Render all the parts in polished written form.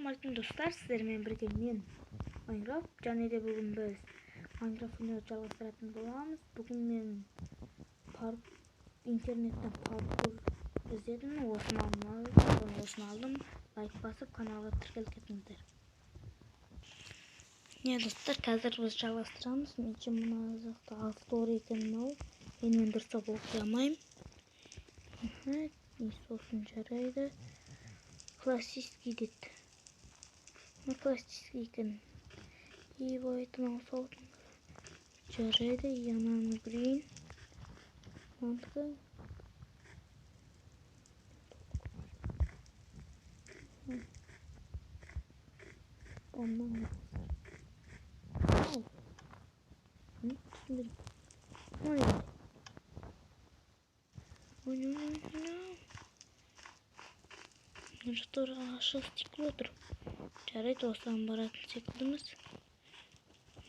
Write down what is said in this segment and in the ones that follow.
Ассалаумағалейкум достар, сіздермен бірге мен Майнкрафт. Және де бүгін біз Майнкрафт ойнауды жалғастыратын боламыз. Бүгін мен интернеттен паркур іздедім, осыны осыны алдым. Лайк басып каналға тіркеліп кетіңіздер. Не достар, қазір біз жалғастырамыз. Менше мына жақта автор екен мынау. Енді мен дұрыстап оқи алмаймын. Не сосын жарайды. Классический дейді. Мына классический екен. Ебать, мынау сауытын. Жарайды, и ананы көрейін. Мынанікі. Мынаны. Ау. Түсіндіріп. Ой. Ой, ой, ой, ой. Мына жақта ашық стекло тұр. Жарайды, осыған баратын секілдіміз.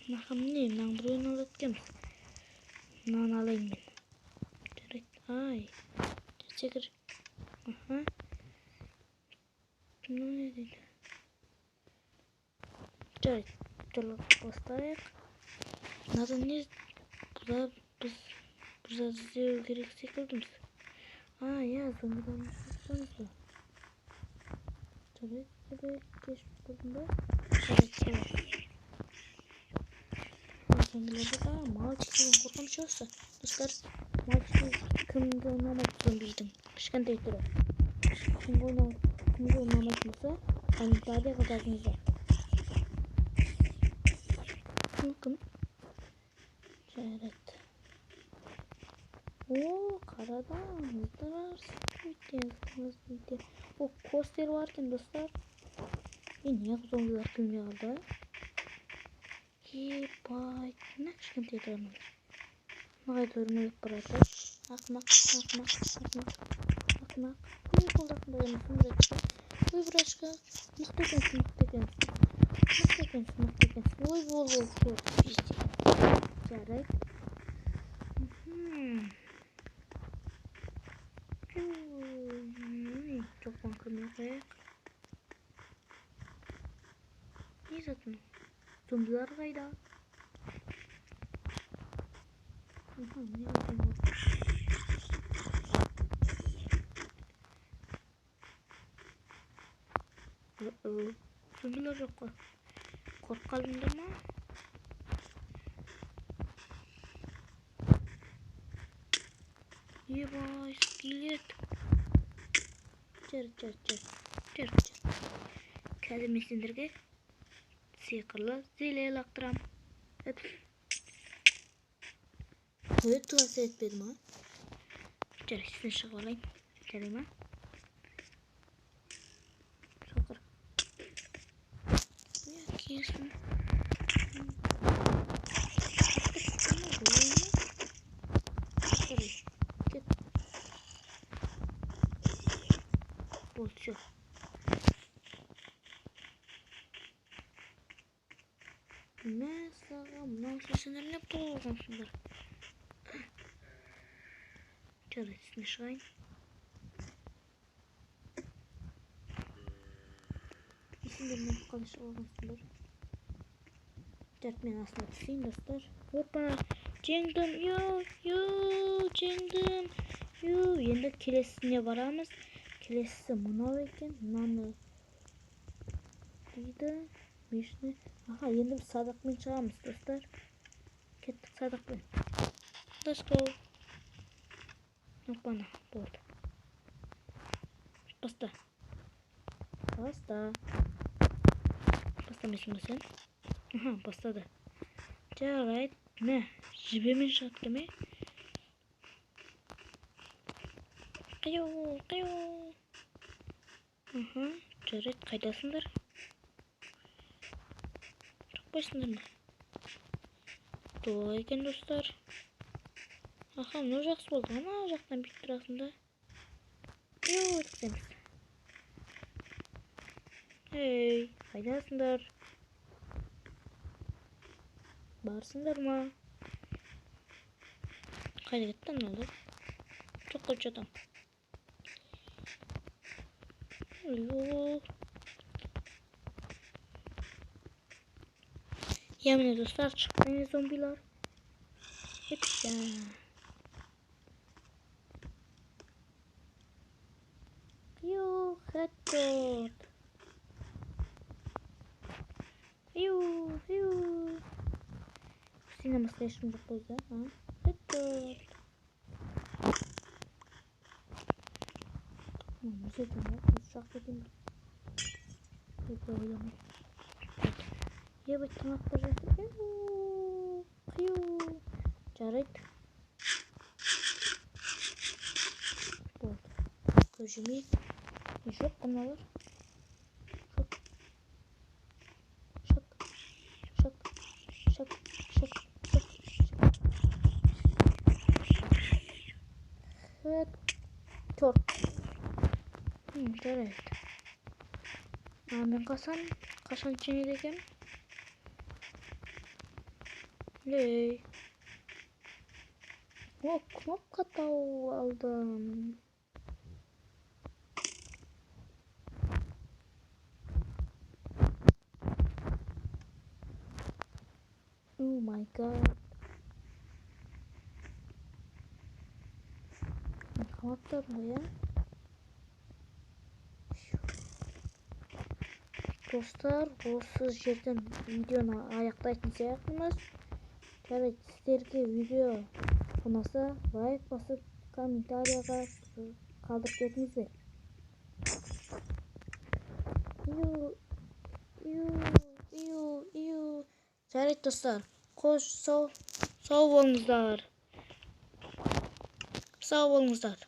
Мына міне, мынаның біреуін алады екенбіз. Мынаны алайын мен. Жарайды, ай. Секір. Аха. Мынау не дейді? Жарайды, бастайық. Мынадан не? Бұда біз бір зат іздеу керек секілдіміз. А, иә, зомбидан қорқамыз ба? Жарайды, кешіп тұрдым ба? Жарайды, зомбилерді да мальчиктен қорқамын ше осы. Достар, мальчик кімге ұнамайды зомбидің кішкентай түрі? Кімге ұнамайтын болса, комментарийға жазыңыздар. Кім? Жарайды. О, қарадан. Здравствуйте, здравствуйте. О, костер бар екен, достар. Е, неғып зомбилар келмей қалды? Ебать, мына кішкентай тұрған. Мына қайда өрмелеп барады? Ақымақ, ақымақ, ақымақ, ақымақ. Ой, қолдақында емеспін, братишка. Ой, братишка, мықты екенсің, мықты екенсің. Мықты екенсің, мықты екенсің. Ой, бол, бол, бол, пиздец. Жарайды. Жоқ, оған кірмей қояйық. Не зат мынау? Зомбилар қайда? Аха, не бар? Зомбилар жоқ қой. Қорқып қалдыңдар ма? Ебай, скелет. Жар, жар, жар, жар, жар. Қазір мен сендерге сиқырлы зеле лақтырам. Ой, туасы етпеді ма? Жарай, үстіне шығып алайын. Жарай ма? Соқыр. Әкесін. Кет. Болды, всё. Мәссаған, мынау сендер не болғансыңдар? Жарайды, үстіне шығайын. Сендер не қалай шығып алғансыңдар? Жарайды, мен астына түсейін, достар. Опа, жеңдім, ю, ю, жеңдім. Ю, енді келесісіне барамыз. Келесісі мынау екен, мынаны дейді. Мешні. Аха, енді біз садақпен шығамыз, достар. Кеттік садақпен. Let's go. Опана, болды. Баста. Баста. Бастамайсың ба сен? Аха, бастады. Жарайды. Мә, жібемен шығады екен, е? Қиу, қиу. Аха, жарайды, қайдасыңдар? Шықпайсыңдар ма? Солай екен, достар. Аха, мынау жақсы болды. Ана жақтан бүйтіп тұрасың да. Ю, өткіземіз. Ей, қайдасыңдар? Барсыңдар ма? Қайда кетті аналар? Жоқ қой, жатам. Ой, Иә, міне, достар, шықты, міне, зомбилар. Епша. Ю, хедшот. Ю, ю. Сенен басқа ешкім жоқ қой, да? А? Хедшот. Мұз екен ғой, мұз жақсы екен. Деп ойламай. Ебать, таң атып бара жатыр. Ю, қию. Жарайды. Болды. Көп жемейік. Не жоқ мыналар? Шок. Шок. Шок. Шок. Шок. Шок. Хед. Төрт. Жарайды. А мен қашан жеңеді екенмін? Ей. О, кнопка тауып алдым. Oh my God. Мен қамап тұрмын ғой, иә? Достар, осы жерден видеоны аяқтайтын сияқтымыз. Жарайды, сіздерге видео ұнаса, лайк басып, комментарияға қалдырып кетіңіздер. Ю, ю, ю, ю. Жарайды, достар, қош, сау болыңыздар. Сау болыңыздар.